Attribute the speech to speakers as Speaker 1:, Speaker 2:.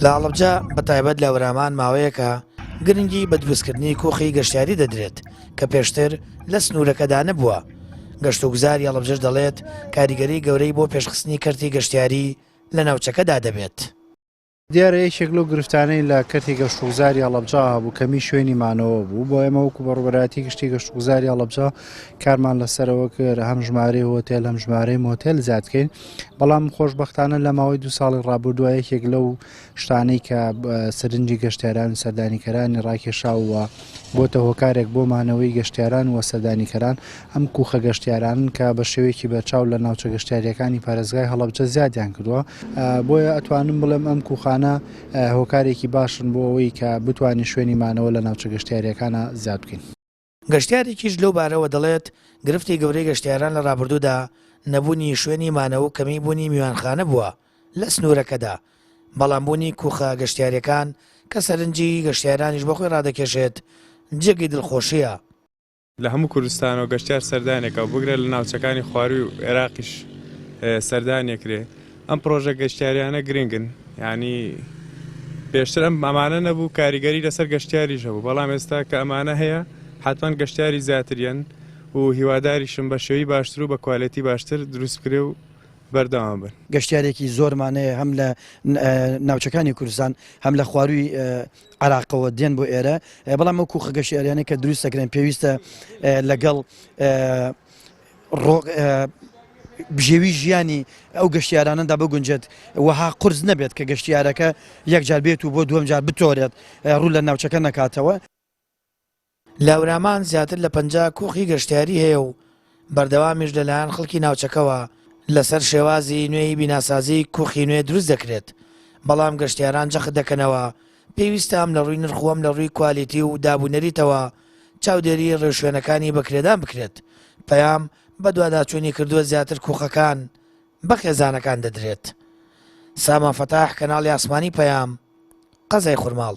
Speaker 1: لە هەڵەبجە بەتایبەت لە هەورامان ماوەیەکە گرنگی بە دروستکردنی کۆخی گەشتیاری دەدرێت کە پێشتر لە سنوورەکەدا نەبووە. گەشتوگوزاری هەڵەبجەش دەڵێت، کاریگەری گەورەی بۆ پێشخستنی کەرتی گەشتیاری لە ناوچەکەدا دەبێت.
Speaker 2: دیارە یەکێک لەو گرفتانەی لە کەرتی گەشتوگوزاری هەڵەبجە هەبوو کەمی شوێنی مانەوە بوو، بۆ ئێمە وەکو بەڕێوەبەرایەتی گشتی گەشتوگوزاری هەڵەبجە کارمان لەسەرەوە کرد هەم ژمارەی هۆتێل هەم ژمارەی مۆتێل زیاد بکەین، بەڵام خۆشبەختانە لە ماوەی دوو ساڵی ڕابردووە یەکێک لەو شتانەی کە سەرنجی گەشتیاران و سەردانیکەرانی ڕاکێشا و بۆتە هۆکارێک بۆ مانەوەی گەشتیاران و سەردانیکەران ئەم کوخە گەشتیارانن کە بە شێوەیەکی بەرچاو لە ناوچە گەشتیارییەکانی پارێزگای هەڵەبجە زیادیان کردووە بۆیە ئەتوانم بڵێم ئەم کوخانە هۆکارێکی باشن بۆ ئەوەی کە بتوانین شوێنی مانەوە لە ناوچە گەشتیارییەکانا زیاد بکەین.
Speaker 1: گەشتیارێکیش لەو بارەوە دەڵێت، گرفتی گەورەی گەشتیاران لە رابردوودا نەبوونی شوێنی مانەوە و کەمی بوونی میوانخانە بووە لە سنوورەکەدا، بەڵام بوونی کوخە گەشتیارییەکان کە سەرنجی گەشتیارانیش بۆخۆی رادەکێشێت جێگەی دڵخۆشییە.
Speaker 3: لە هەموو کوردستانەوە گەشتیار سەردانێکە و بگرە لە ناوچەکانی خوارووی و عێراقیش سەردانێکرێ ئەم پرۆژە گەشتیاریانە گرنگن یعنی پێشتر ئەم ئەمانە نەبوو کاریگەری لەسەر گەشتیاریش هەبوو بەڵام ئێستا کە ئەمانە هەیە حتمما گەشتیاری زیاتریان و هیواداریشم بە شێوی باشتر و بە کوالێتی باشتر دروست بکرێ و بەردەوام بن.
Speaker 4: گەشتیارێکی زۆرمان هەیە هەم لە ناوچەکانی کوردستان هەم لە خوارووی عێراقەوە دێن بۆ ئێرە، بەڵام ئەو کوخە گەشتیاریانەی کە دروست دەکرێن پێویستە لەگەڵ بژێوی ژیانی ئەو گەشتیارانەدا بگونجێت وەها قورس نەبێت کە گەشتیارەکە یەکجار بێت و بۆ دووەم جار بتۆرێت ڕوو لە ناوچەکە نەکاتەوە.
Speaker 1: لە هەورامان زیاتر لە 50 کوخی گەشتیاری هەیە و بەردەوامیش لەلایەن خەڵکی ناوچەکەوە لەسەر شێوازی نوێی بیناسازی کوخی نوێ دروست دەکرێت، بەڵام گەشتیاران جەخت دەکەنەوە پێویستە هەم لە ڕووی نرخ و هەم لە ڕووی کوالیتی و داب و نەریتەوە چاودێری ڕێوشوێنەکانی بەکرێدان بکرێت، پەیام بەدواداچوونی کردووە زیاتر کوخەکان بە خێزانەکان دەدرێت. سامان فەتاح، کەناڵی ئاسمانی پەیام، قەزای خورماڵ.